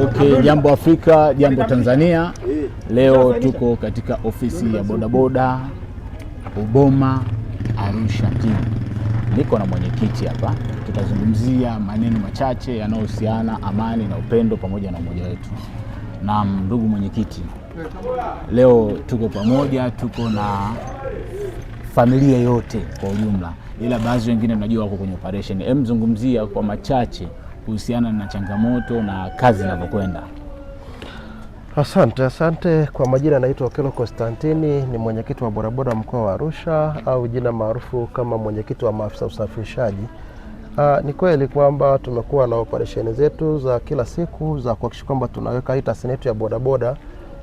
Okay, jambo Afrika, jambo Tanzania. Leo tuko katika ofisi ya bodaboda Uboma Arusha mjini. Niko na mwenyekiti hapa, tutazungumzia maneno machache yanayohusiana amani na upendo pamoja na umoja wetu. Naam, ndugu mwenyekiti, leo tuko pamoja, tuko na familia yote kwa ujumla, ila baadhi wengine najua wako kwenye operation. Hem, zungumzia kwa machache kuhusiana na changamoto na kazi inavyokwenda. Asante, asante. Kwa majina naitwa Okello Constantini, ni mwenyekiti wa bodaboda mkoa wa Arusha au jina maarufu kama mwenyekiti wa maafisa usafirishaji. Ni kweli kwamba tumekuwa na operesheni zetu za kila siku za kuhakikisha kwamba tunaweka hii tasnia yetu ya bodaboda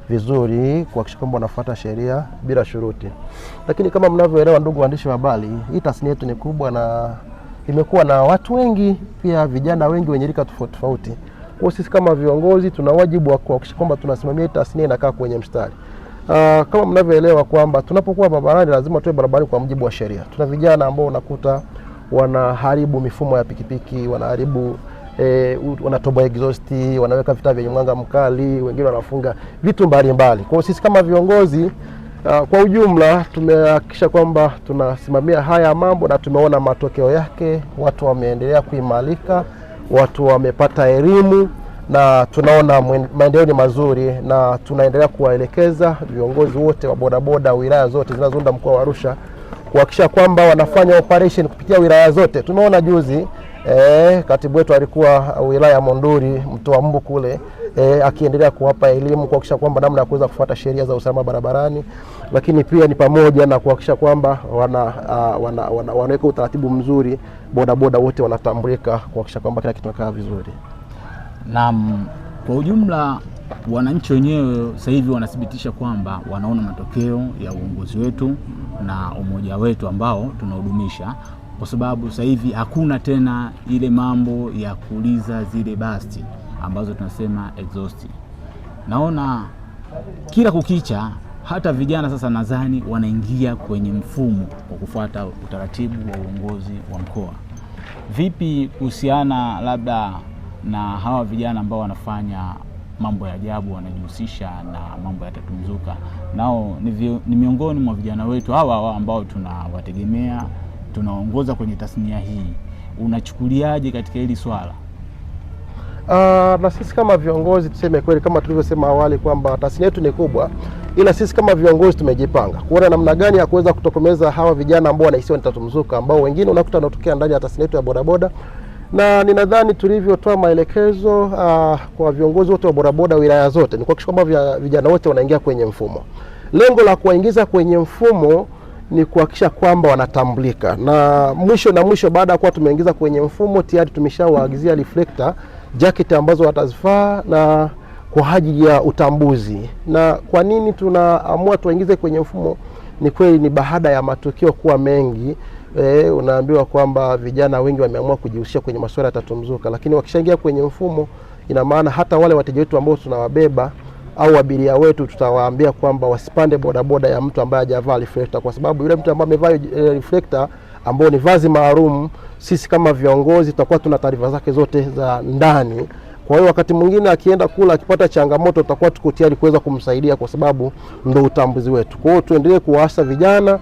vizuri, kuhakikisha kwamba wanafuata sheria bila shuruti. Lakini kama mnavyoelewa, ndugu waandishi wa habari, hii tasnia yetu ni kubwa na imekuwa na watu wengi, pia vijana wengi wenye rika tofauti tofauti. Kwa sisi kama viongozi tuna wajibu wa kuhakikisha kwamba tunasimamia tasnia inakaa kwenye mstari. Kama mnavyoelewa kwamba tunapokuwa barabarani lazima tuwe barabarani kwa mujibu wa sheria. Tuna vijana ambao unakuta wanaharibu mifumo ya pikipiki, wanaharibu wanatoboa exhaust, wanaweka vitaa vyenye mwanga mkali, wengine wanafunga vitu mbalimbali. Kwa hiyo sisi kama viongozi kwa ujumla tumehakikisha kwamba tunasimamia haya mambo na tumeona matokeo yake, watu wameendelea kuimarika, watu wamepata elimu na tunaona maendeleo ni mazuri, na tunaendelea kuwaelekeza viongozi wote wa bodaboda wilaya zote zinazounda mkoa wa Arusha kuhakikisha kwamba wanafanya operation kupitia wilaya zote. Tumeona juzi katibu wetu alikuwa wilaya ya Monduli Mtoa Mbu kule akiendelea kuwapa elimu kuhakikisha kwamba namna ya kuweza kufuata sheria za usalama barabarani, lakini pia ni pamoja na kuhakikisha kwamba wanaweka utaratibu mzuri, bodaboda wote wanatambulika, kuhakikisha kwamba kila kitu kinakaa vizuri. Naam, kwa ujumla wananchi wenyewe sasa hivi wanathibitisha kwamba wanaona matokeo ya uongozi wetu na umoja wetu ambao tunahudumisha, kwa sababu sasa hivi hakuna tena ile mambo ya kuuliza zile basti ambazo tunasema exhaust. Naona kila kukicha hata vijana sasa nadhani wanaingia kwenye mfumo wa kufuata utaratibu wa uongozi wa mkoa. Vipi kuhusiana labda na hawa vijana ambao wanafanya mambo ya ajabu, wanajihusisha na mambo ya tatu mzuka? Nao ni miongoni mwa vijana wetu hawa hawa ambao tunawategemea, tunaongoza kwenye tasnia hii. Unachukuliaje katika hili swala? Na sisi kama viongozi tuseme kweli, kama tulivyosema awali kwamba tasnia yetu ni kubwa, ila sisi kama viongozi tumejipanga kuona namna gani ya kuweza kutokomeza hawa vijana ambao wanahisiwa ni tatu mzuka, ambao wengine unakuta wanatokea ndani ya tasnia yetu ya bodaboda, na ninadhani tulivyotoa maelekezo kwa viongozi wote wa bodaboda wilaya zote ni kuhakikisha kwamba vijana wote wanaingia kwenye mfumo. Lengo la kuwaingiza kwenye mfumo ni kuhakikisha kwamba wanatambulika, na mwisho na mwisho, baada ya kuwa tumeingiza kwenye mfumo tayari tumeshawaagizia reflector jacket ambazo watazifaa na kwa ajili ya utambuzi. Na kwa nini tunaamua tuwaingize kwenye mfumo? Ni kweli ni baada ya matukio kuwa mengi. Unaambiwa kwamba vijana wengi wameamua kujihusisha kwenye masuala ya tatu mzuka, lakini wakishaingia kwenye mfumo, ina maana hata wale wateja wetu ambao tunawabeba au abiria wetu tutawaambia kwamba wasipande bodaboda ya mtu ambaye hajavaa reflector, kwa sababu yule mtu ambaye amevaa reflector ambao ni vazi maalum, sisi kama viongozi tutakuwa tuna taarifa zake zote za ndani. Kwa hiyo wakati mwingine akienda kula akipata changamoto, tutakuwa tuko tayari kuweza kumsaidia, kwa sababu ndo utambuzi wetu. Kwa hiyo tuendelee kuwaasa vijana